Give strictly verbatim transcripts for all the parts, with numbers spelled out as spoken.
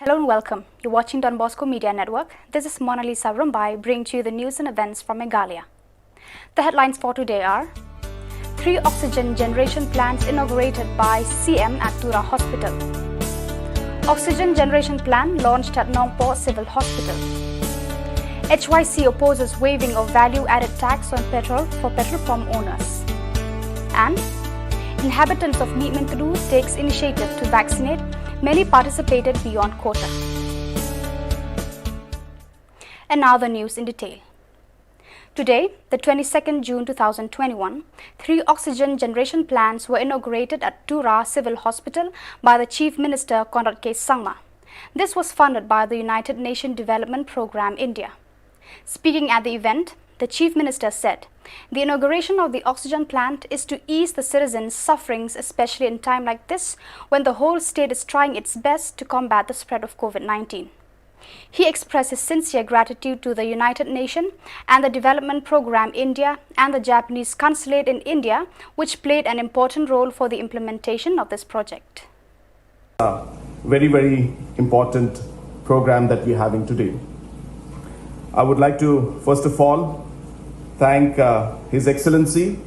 Hello and welcome. You're watching Don Bosco Media Network. This is Mona Lisa Rumbai bringing to you the news and events from Meghalaya. The headlines for today are: three oxygen generation plants inaugurated by C M at Tura Hospital. Oxygen generation plant launched at Nongpoh Civil Hospital. H Y C opposes waiving of value added tax on petrol for petrol pump owners. And inhabitants of Mihmyntdu takes initiative to vaccinate, many participated beyond quota. And now the news in detail. Today, the twenty-second June two thousand twenty-one, three oxygen generation plants were inaugurated at Tura Civil Hospital by the Chief Minister Conrad K Sangma. This was funded by the United Nations Development Programme India. Speaking at the event, the Chief Minister said the inauguration of the oxygen plant is to ease the citizens' sufferings, especially in time like this when the whole state is trying its best to combat the spread of COVID nineteen. He expressed his sincere gratitude to the United Nations and the Development Programme India and the Japanese Consulate in India, which played an important role for the implementation of this project. Very, very important program that we're having today. I would like to, first of all, thank uh, His Excellency.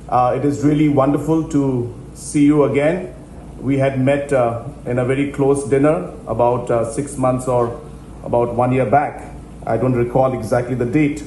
Uh, it is really wonderful to see you again. We had met uh, in a very close dinner about uh, six months or about one year back. I don't recall exactly the date,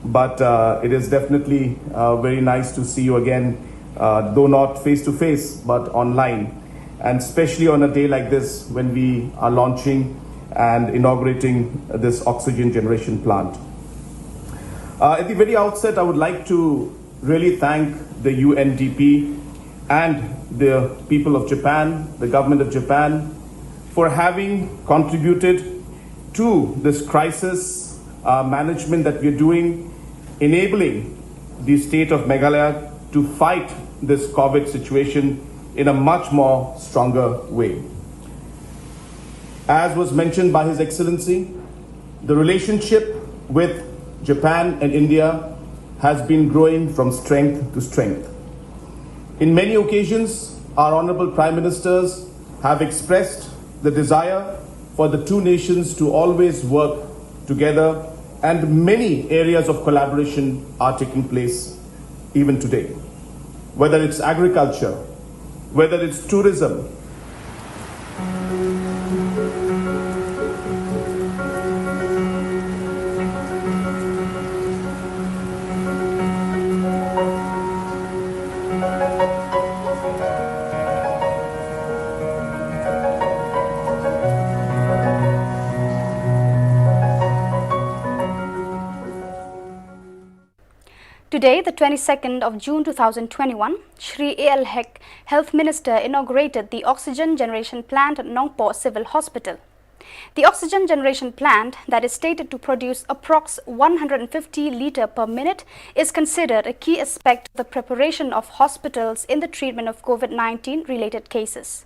but uh, it is definitely uh, very nice to see you again, uh, though not face to face, but online, and especially on a day like this when we are launching and inaugurating this oxygen generation plant. Uh, at the very outset, I would like to really thank the U N D P and the people of Japan, the government of Japan, for having contributed to this crisis uh, management that we're doing, enabling the state of Meghalaya to fight this COVID situation in a much more stronger way. As was mentioned by His Excellency, the relationship with Japan and India has been growing from strength to strength. In many occasions, our Honorable Prime Ministers have expressed the desire for the two nations to always work together, and many areas of collaboration are taking place even today. Whether it's agriculture, whether it's tourism, Today, the twenty-second of June two thousand twenty-one, Shri A L Hek, Health Minister, inaugurated the oxygen generation plant at Nongpoh Civil Hospital. The oxygen generation plant, that is stated to produce approx one hundred fifty litre per minute, is considered a key aspect of the preparation of hospitals in the treatment of COVID nineteen related cases.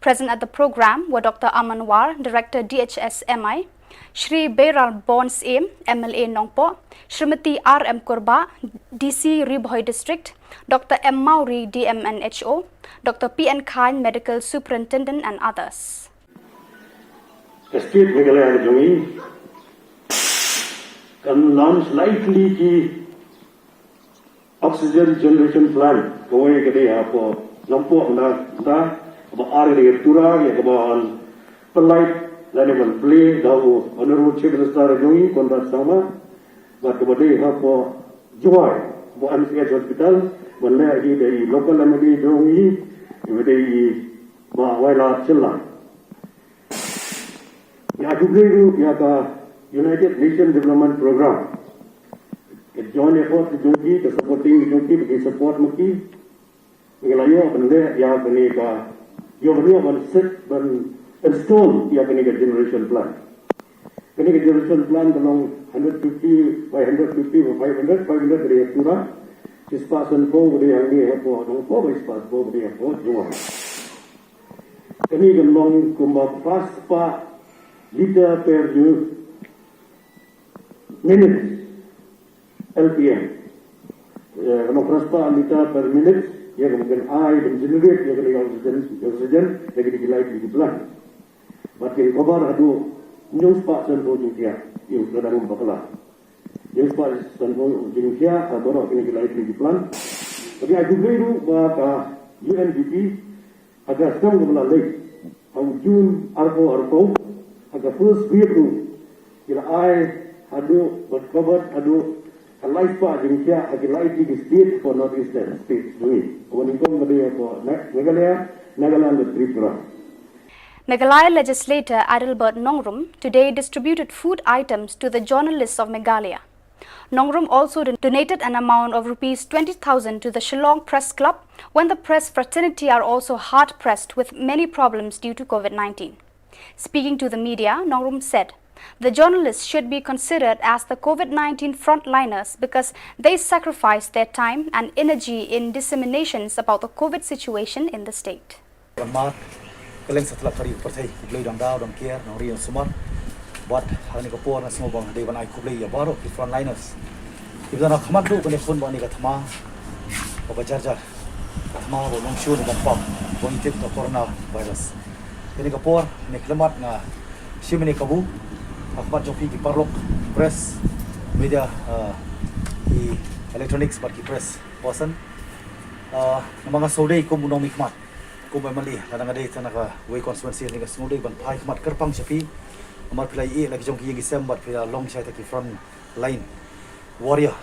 Present at the programme were Doctor Aman War, Director D H S M I, Shri Beiral Born Syiem, M L A Nongpoh, Shrimati R M Kurbah, D C Ri Bhoi District, Doctor M Mawrie, D M and H O, Doctor P N Chyne, Medical Superintendent, and others. Ka state Meghalaya ka jong i kan launch lightly ki oxygen generation plant, kawei ka dei hapoh Nongpoh, nda nda kaba ar ka dei ka Tura, ïa kaba yn pynlait lane ban plie da u Honourable Chief Minister jong i Conrad Sangma. Bad kaba dei hapoh Jowai, hapoh M C H Hospital, ban leh ïa ki da i local M L A jong i, kaba dei i Bah Wailadmiki Shylla. Ïa ka jong i ruh ïa ka United Nations Development Programme. Ka joint effort ka jong ki, ka supporting ka jong ki, ka support ma ki. Ngi la ïoh ban leh ïa kane ka, ïoh ban ïoh ban set ban install ïa kane ka generation plant. Kane ka generation plant ka long hundred fifty by hundred fifty by five hundred, five hundred ka dei ha Tura. Shispah sanphew ka dei hangne hapoh Nongpoh, bad shispah sanphew ka dei hapoh Jowai. Kane kan long kumba phra spah litre per minute, L P M. Kan long phra spah litre per minute ïa kaba kan ai ban generate ïa kane ka oxygen, oxygen da kine ki light ki plant. Bad ki recover haduh hynñiew spah sanphew jingthiah ïa u sdang bakla. Hynñiew spah sanphew jingthiah ha baroh kine ki lai tylli ki plant. Bad ai khublei ruh ba ka U N D P ha ka snem kaba la leit ha u June arphew arphew ha ka first wave ruh ki la ai haduh bad covered haduh ka lai spah jingthiah ha ki lai tylli ki state for North Eastern states jong ngi. Kaba nyngkong ka dei ka Meghalaya, Nagaland bad Tripura. Meghalaya legislator Adelbert Nongrum today distributed food items to the journalists of Meghalaya. Nongrum also don- donated an amount of rupees twenty thousand to the Shillong Press Club when the press fraternity are also hard pressed with many problems due to COVID nineteen. Speaking to the media, Nongrum said the journalists should be considered as the COVID nineteen frontliners because they sacrifice their time and energy in disseminations about the COVID situation in the state. Ban mar kylleng satlak ka ri ka pyrthei, U Blei u dang da, u dang care, u dang ri, u dang sumar. Bad ha kane ka por nga sngew ba nga dei ban ai khublei ïa baroh ki frontliners kiba don ha khmat duh ban ïakhun bad kane ka thma kaba jar jar, ka thma ba long shuh ban pop, ba ngi tip ka corona virus. Kane ka por, kane ka khyllipmat nga shim ïa kane ka kabu ha khmat jong phi ki paralok press, media, ki electronics bad ki press person. Namar nga sngewdei kum u nongmihkhmat, kum u M L A, lada nga dei tang na kawei ka constituency, nga sngewdei ban phai khmat kyrpang sha phi. Namar phi la ïeh la ki jong ki ïing ki sem bad phi la long shai ta ki front line warrior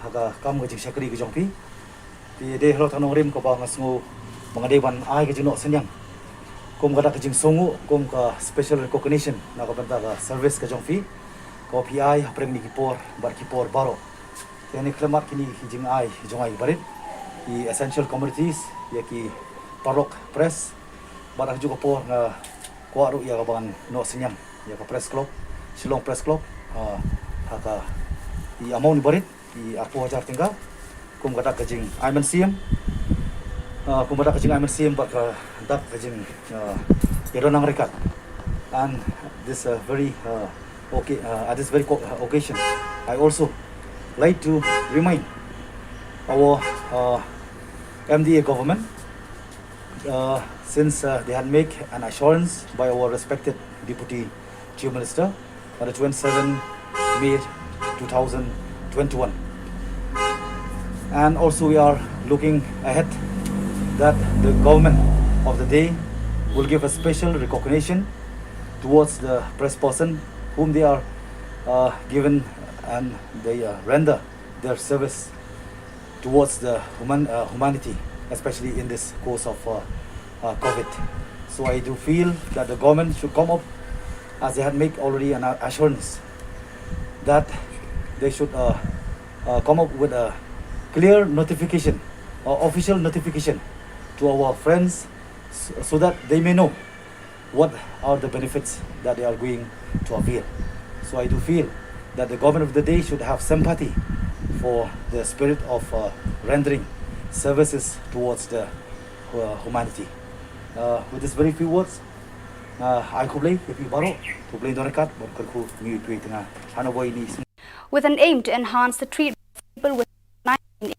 ha ka kam ka jingshakri ka jong phi. Te dei halor tang nongrim kaba nga sngew ba nga dei ban ai ka jingnoh synñiang kum ka dak ka jingsngewnguh, kum ka special recognition na ka bynta ka service ka jong phi kaba phi ai hapdeng kine ki por bad ki por baroh. Te ha kane ka khyllipmat kine ki jingai jong nga barit, ki essential commodities, ïa ki paralok press, bad ha kajuh ka por nga kwah ruh ïa ka ban noh synñiang ïa ka press club, Shillong Press Club, ha ka, i amount barit, i arphew hajar tyngka, kum ka dak ka jingai mynsiem, kum ka dak ka jingai mynsiem bad ka dak ka jing, ïa don nang ryngkat. And this very, okay, at this very occasion, I also like to remind our M D A government, since they had make an assurance by our respected Deputy Chief Minister on the twenty-seventh May two thousand twenty-one. And also we are looking ahead that the government of the day will give a special recognition towards the press person whom they are given and they render their service towards the human, uh, humanity, especially in this course of uh, uh, COVID. So I do feel that the government should come up, as they had made already an assurance, that they should uh, uh, come up with a clear notification or official notification to our friends so, so that they may know what are the benefits that they are going to avail. So I do feel that the government of the day should have sympathy for the spirit of uh, rendering services towards the uh, humanity. Uh, with these very few words, uh, ai khublei ïa phi baroh, khublei don ryngkat, bad kyrkhu ngi ïa phi tang ha naba ïa kine ki sngi. With an aim to enhance the treatment of people with COVID nineteen,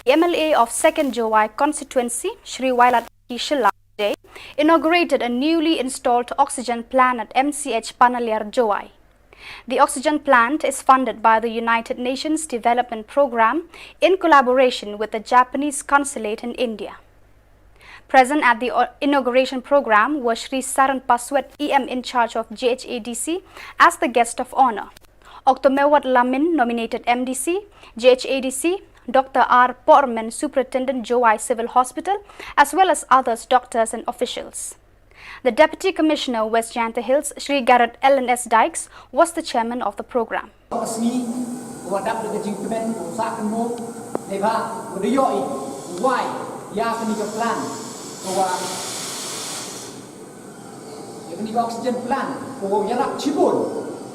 the M L A of Second Jowai Constituency, Shri Wailadmiki Shylla, today inaugurated a newly installed oxygen plant at M C H Panaliar, Jowai. The oxygen plant is funded by the United Nations Development Programme in collaboration with the Japanese Consulate in India. Present at the inauguration programme were Shri Saran Paswet, E M in charge of J H A D C, as the guest of honour. Oktomewat Lamin, nominated M D C, J H A D C, Doctor R Pormen, Superintendent Jowai Civil Hospital, as well as others, doctors and officials. The Deputy Commissioner, West Jaiñtia Hills, Shri Garod L N S Dykes, was the chairman of the programme. Ka sngi, ka wa dap da ka jingkmen, ka wa sah kynmaw, ne ba, ka wa da ïohi, wai, ïa kane ka plan, ka wa, ïa kane ka oxygen plan, ka wa ïarap shibun,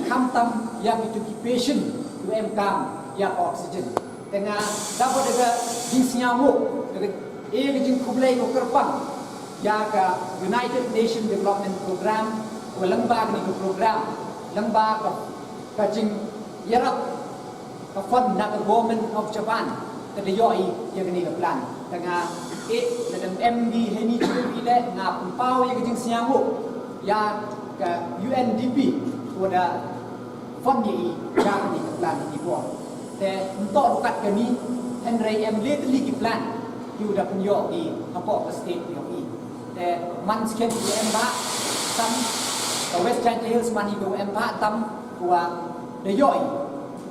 khamtam, ïa kito ki patient, ki wa em kam, ïa ka oxygen. Te nga, dap da ka jingsngewbha, da ka, eh, ka jingkhublei, ka kyrpang, ïa ka United Nation Development Programme, ka wa lyngba kane ka program, lyngba ka ka jingïarap ka fund na ka Government of Japan, ka da ïohi ïa kane ka plan. Te nga, eh, lada em bad heini jong phi leh, nga pynpaw ïa ka jingsngewbha. Ïa ka U N D P, ko da fund ïa i, ïa kane ka plan i bor. Te nto rukat kane, hynrei em le tylli ki plan, ki u da pynïoh i, hapoh ka state ïoh i. Te man skhem ki em ba, tam, ka West Jaintia Hills man i ko em ba, tam, ko wa da ïoh i.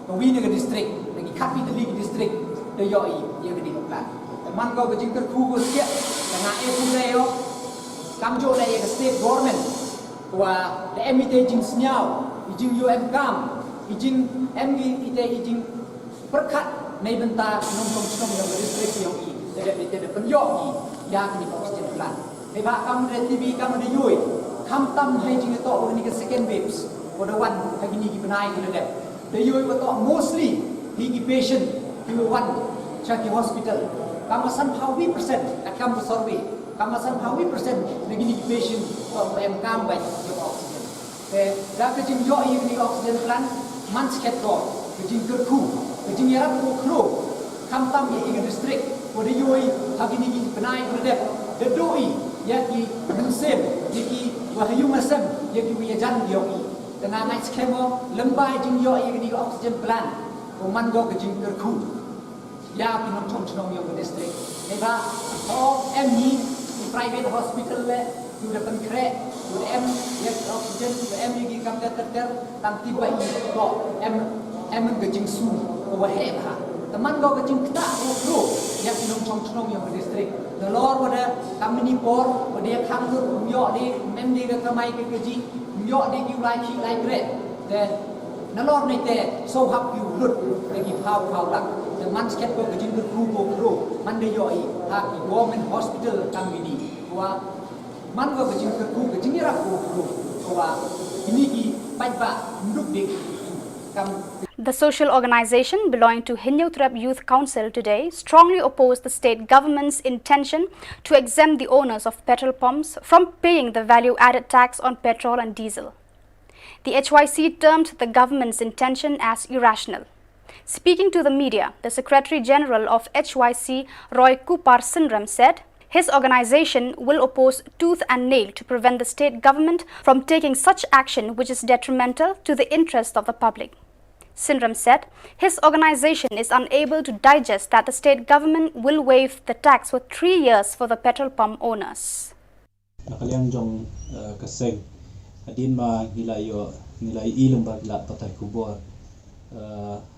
Ka wi na ka district, na ki khatwi tylli ki district, da ïoh i, ïa kane ka plan. Te man ko ka jingkyrkhu ko skhem, te nga e pule ïoh, kam jooh leh ïa ka state government, wa da em ite i jingsngew, i jingïoh em kam, i jing em i ite i jingpyrkhat, na i bynta ki nongshong shnong ïa ka district ïoh i, te da ite da pynïoh i, ïa kane ka oxygen plant. Te ba kam da T B, kam da ïoh i, khamtam ha i jingïatoh wa kane ka second waves, wa da wan ha kine ki bnai ki da dep. Da ïoh i wa toh mostly hi ki patient, ki wa wan sha ki hospital. Kama sanphaw wi percent, kat kam ka survey. Kama sanphaw wi percent na kine ki patient, toh em kam bad ïoh oxygen. Te da ka jingïoh i kane ka oxygen plant, man skhem ko, ka jingkyrkhu, ka jingïarap ko khro, khamtam ïa i ka district, ko da ïoh i ha kine ki bnai ko da dep, da duh i ïa ki mynsiem, ïa ki wa ha ïung ha sem, ïa ki wa ïajan ïoh i. Te nga ngeit skhem mo, lem bad jingïoh i kane ka oxygen plant, ko man ko ka jingkyrkhu ïa ki nongshong shnong ïa ka district. Te ba, o em ni, ki private hospital le, ki da pynkhreh, ki da em ïa ki oxygen, ki da em ïa ki kam ter ter ter, tang tip ba i ko em, em ka jingsngew ko wa heh bha. Te man ko ka jingktah ko khro ïa ki nongshong shnong ïa ka district. Nalor wa da kam mini por, wa da khang dur, ym ïoh de, ym em de ka kamai ka kajih, ym ïoh de ki u lai khih lai kreh. Te nalor ne te sawhap ki u lut, te ki phaw phaw lak. Te man skhem ko ka jingkyrkhu ko khro, man da ïoh i ha ki government hospital kam mini. Wa man ko ka jingkyrkhu, ka jingïarap ko khro, wa kine ki paidbah ym duk de kam. The social organization belonging to Hynñiewtrep Youth Council today strongly opposed the state government's intention to exempt the owners of petrol pumps from paying the value added tax on petrol and diesel. The H Y C termed the government's intention as irrational. Speaking to the media, the Secretary General of H Y C, Roy Kupar Synrem, said his organization will oppose tooth and nail to prevent the state government from taking such action which is detrimental to the interest of the public. Synrem said his organization is unable to digest that the state government will waive the tax for three years for the petrol pump owners. Na ka liang jong ka seng, hadien ba ngi la ïoh, ngi la ïohi lyngba ki lad pathai khubor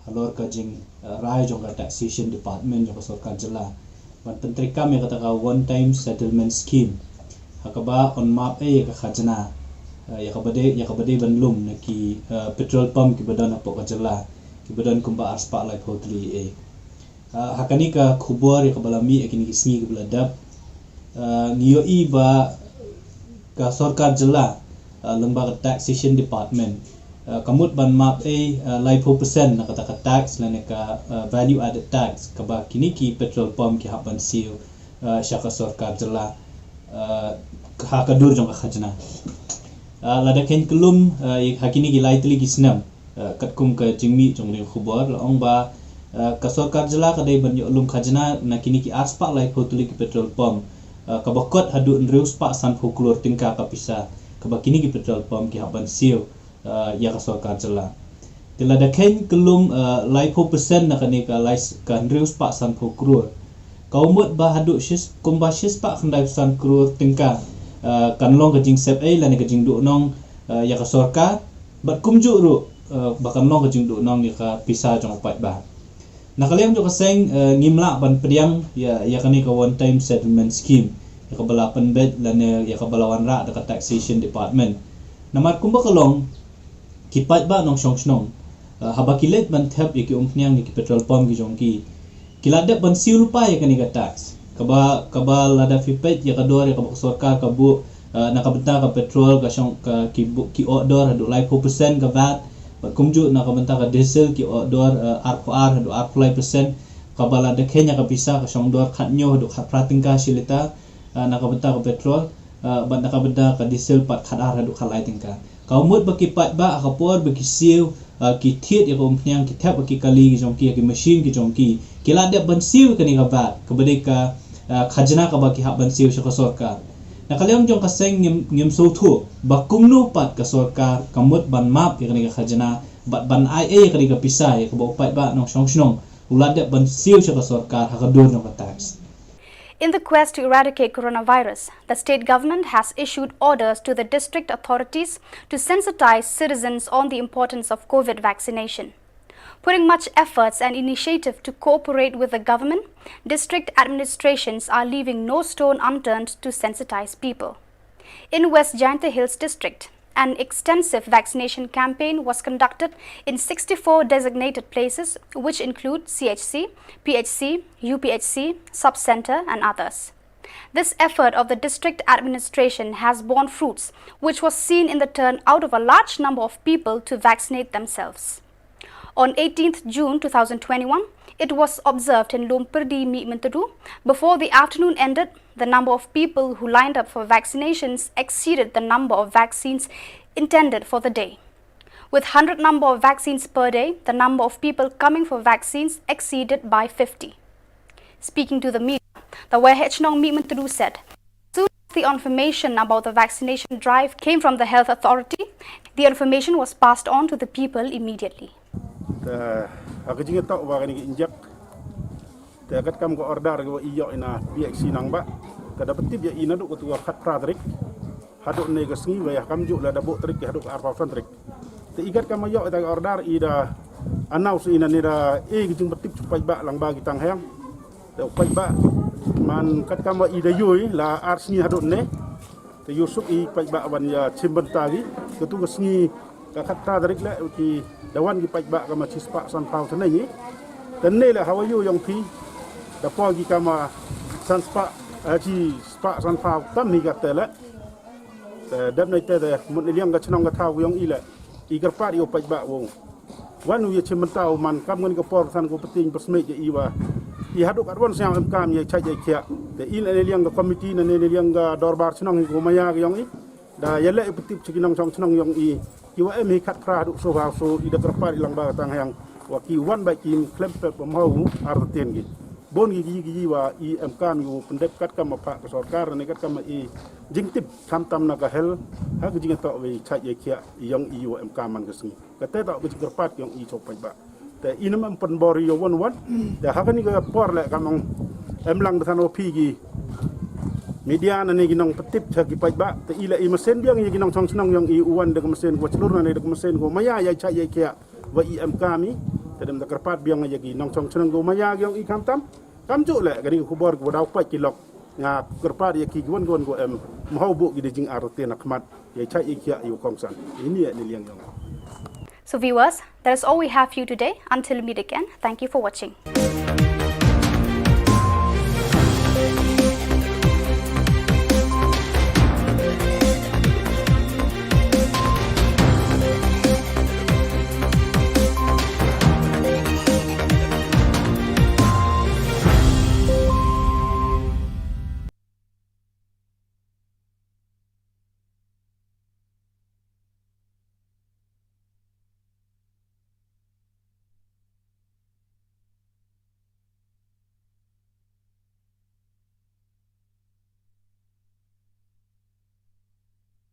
halor ka jingrai jong ka Taxation Department jong ka sorkar jylla ban pyntreikam ïa kata ka One Time Settlement Scheme, ha kaba yn map ei ïa ka khajna ïa kaba dei, ïa kaba dei ban lum na ki petrol pump kiba don hapoh ka jylla, kiba don kumba arspah laiphew tylli ei. Ha kane ka khubor ïa kaba la mih ha kine ki sngi kiba la dep, ngi ïohi ba ka sorkar jylla lyngba ka Taxation Department ka mut ban map ei laiphew percent na kata ka tax lane ka value added tax kaba kine ki petrol pump ki hap ban siew sha ka sorkar jylla ha ka dur jong ka khajna. Lada kheiñ kyllum ha kine ki lai tylli ki snem, katkum ka jingmih jong kane ka khubor la ong ba ka sorkar jylla ka dei ban ïoh lum khajna na kine ki arspah laiphew tylli ki petrol pump, kaba kot haduh hynriew spah sanphew klur tyngka ka pisa kaba kine ki petrol pump ki hap ban siew ïa ka sorkar jylla. Te lada kheiñ kyllum laiphew percent na kane ka lai, ka hynriew spah sanphew klur, ka mut ba haduh shi, kumba shi spah khyndai phew san klur tyngka kan long ka jingsep ei lane ka jingduhnong ïa ka sorkar, bad kumjuh ruh ba kan long ka jingduhnong ïa ka pisa jong u paidbah. Na ka liang jong ka seng, ngim lah ban pdiang ïa, ïa kane ka One Time Settlement Scheme ïa kaba la pynbeit lane ïa kaba la wanrah da ka Taxation Department. Namar kumba ka long, ki paidbah nongshong shnong, haba ki leit ban thep ïa ki umphniang ïa ki petrol pump ki jong ki, ki la dep ban siew lypa ïa kane ka tax. Kaba, kaba lada phi peit ïa ka dor ïa kaba ka sorkar ka buh na ka bynta ka petrol, ka shong, ka, ki buh, ki oh dor haduh laiphew percent ka VAT, bad kumjuh na ka bynta ka diesel ki oh dor arphew ar haduh arphew lai percent, kaba lada kheiñ ïa ka pisa ka shong dor khathynñiew haduh khatphra tyngka shi lita na ka bynta ka petrol, bad na ka bynta ka diesel pat khatar haduh khatlai tyngka. Ka mut ba ki paidbah ha ka por ba ki siew, ki thied ïa ka umphniang, ki thep ïa ki kali ki jong ki, ïa ki machine ki jong ki, ki la dep ban siew ïa kane ka VAT kaba dei ka khajna kaba ki hap ban siew sha ka sorkar. Na ka liang jong ka seng ngim, ngim sngewthuh ba kumno pat ka sorkar ka mut ban map ïa kane ka khajna bad ban ai ei ïa kane ka pisa ïa kaba u paidbah nongshong shnong u la dep ban siew sha ka sorkar ha ka dur jong ka tax. In the quest to eradicate coronavirus, the state government has issued orders to the district authorities to sensitize citizens on the importance of COVID vaccination. Putting much efforts and initiative to cooperate with the government, district administrations are leaving no stone unturned to sensitize people. In West Jaintia Hills District, an extensive vaccination campaign was conducted in sixty-four designated places, which include C H C, P H C, U P H C, sub-centre and others. This effort of the district administration has borne fruits, which was seen in the turnout of a large number of people to vaccinate themselves. On eighteenth June two thousand twenty-one, it was observed in Lumpirdi, Mihmyntdu. Before the afternoon ended, the number of people who lined up for vaccinations exceeded the number of vaccines intended for the day. With hundred number of vaccines per day, the number of people coming for vaccines exceeded by fifty. Speaking to the media, the Y H Nong Mihmyntdu said, soon as the information about the vaccination drive came from the health authority, the information was passed on to the people immediately. Te ha ka jingïatoh ba kane ka injek, te katkam ka order ka ba i ïoh ïa na P H C Nangbah, te da pyntip ïa i naduh katto katne ka tarik haduh ne ka sngi, ba ïa kamjuh la da buh tarik haduh ka arphew san tarik. Te i katkam ïoh ïa ka order i da announce ïa na ne da e ka jingpyntip sha u paidbah lyngba ki tang heng. Te u paidbah man katkam i da ïoh la ar sngi haduh ne. Te ïoh suk i paidbah ban ïa shim bynta ki. Katto ka sngi ka khatphra tarik la ki da wan ki paidbah kama shispah sanphew tang ne. Te ne la ha wa ïoh ïong phi da poi ki kama sanspah, eh, shispah sanphew tam hi ka te la. Te dep na ite te mut ne liang ka chnong ka thaw ïong i la i kyrpad ïa u paidbah wow wan u ïa shim bynta u man kam ngan ka por san ko pyntieng pynsmit ïa i wa i haduh katwan siang em kam ïa chait ïa khiah. Te i ne liang ka komiti ne ne liang ka dorbar chnong hi ko maya ka ïong i da ïa leh pyntip sha ki nongshong chnong ïong i ki wa em hi khatphra haduh sawphew so i da kyrpad i lyngba ka tang heng wa ki wan ba ki khlem pep ba mhaw u artatien ki. Bun ki ki ki wa i em kam ïa u pyndep katkam ma pha ka sorkar ne katkam ma i jingtip khamtam na ka hel ha ka jingïatoh wei chait ïa khiah ïong i wa em kam man ka sngi. Kata toh ka jingkyrpad ïong i sha u paidbah. Te i nam em pynbor ïa wan wan. Te ha kane ka por le kam ong em lang da than o phi ki media na ne ki nongpyntip sha ki paidbah. Te i la i masen biang ïa ki nongshong chnong ïong i u wan da ka masen ko chlur na ne da ka masen ko maya ïa chait ïa khiah wa i em kam i. Te dem da kyrpad biang ïa ki nongshong chnong ko maya ïong i khamtam. Kamjuh le kane ka khubor ko daw pait ki lok. Nga kyrpad ïa ki ki wan ko wan ko em mhaw buh ki da jingartatien na khmat ïa chait ïa khiah ïa u kongsan. Ini ïa ne liang ïong. So viewers, that is all we have for you today. Until we meet again, thank you for watching.